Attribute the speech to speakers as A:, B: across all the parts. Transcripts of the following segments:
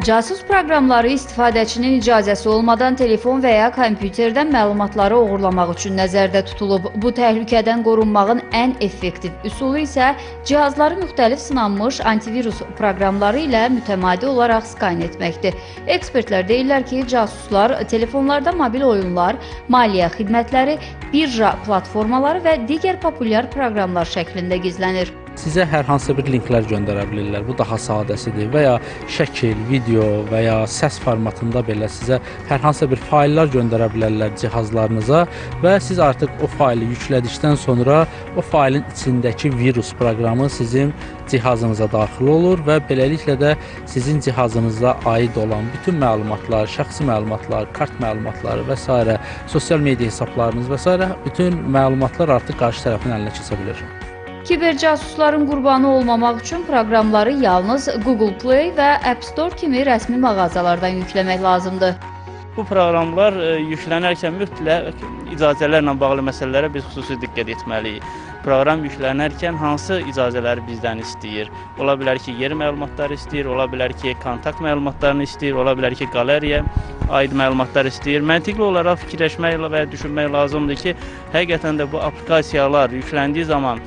A: Casus proqramları istifadəçinin icazəsi olmadan telefon və ya kompüterdən məlumatları oğurlamaq üçün nəzərdə tutulub. Bu təhlükədən qorunmağın ən effektiv üsulu isə cihazları müxtəlif sınanmış antivirus proqramları ilə mütəmadi olaraq skan etməkdir. Ekspertlər deyirlər ki, casuslar telefonlarda mobil oyunlar, maliyyə xidmətləri, birja platformaları və digər populyar proqramlar şəklində gizlənir.
B: Sizə hər hansı bir linklər göndərə bilirlər. Bu daha sadəsidir və ya şəkil, video və ya səs formatında belə sizə hər hansı bir fayllar göndərə bilərlər cihazlarınıza və siz artıq o faylı yüklədikdən sonra o faylın içindəki virus proqramı sizin cihazınıza daxil olur və beləliklə də sizin cihazınıza aid olan bütün məlumatlar, şəxsi məlumatlar, kart məlumatları və sairə, sosial media hesablarınız və sairə bütün məlumatlar artıq qarşı tərəfin əlinə keçə bilir.
A: Kiber casusların qurbanı olmamaq üçün proqramları yalnız Google Play və App Store kimi rəsmi mağazalardan yükləmək lazımdır.
C: Bu proqramlar yüklənərkən mütləq icazələrlə bağlı məsələlərə biz xüsusi diqqət etməliyik. Proqram yüklənərkən hansı icazələri bizdən istəyir? Ola bilər ki, yer məlumatları istəyir, ola bilər ki, kontakt məlumatlarını istəyir, ola bilər ki, qaleriyaya aid məlumatlar istəyir. Məntiqli olaraq fikirləşmək və düşünmək lazımdır ki, həqiqətən də bu applikasiyalar yükləndiyi zaman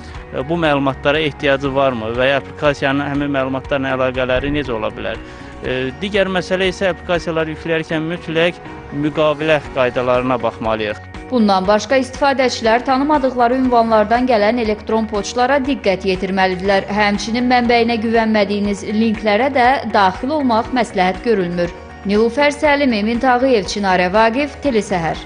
C: bu məlumatlara ehtiyacı varmı və ya applikasiyanın həmin məlumatlarla əlaqələri necə ola bilər? Digər məsələ isə applikasiyaları yükləyərkən mütləq müqavilə qaydalarına baxmalıyıq.
A: Bundan başqa istifadəçilər tanımadıqları ünvanlardan gələn elektron poçtlara diqqət yetirməlidirlər. Həmçinin mənbəyinə güvənmədiyiniz linklərə də daxil olmaq məsləhət görülmür. Nilufər Səlim, Emin Tağıyev, Çinarə Vaqif, Telesəhər.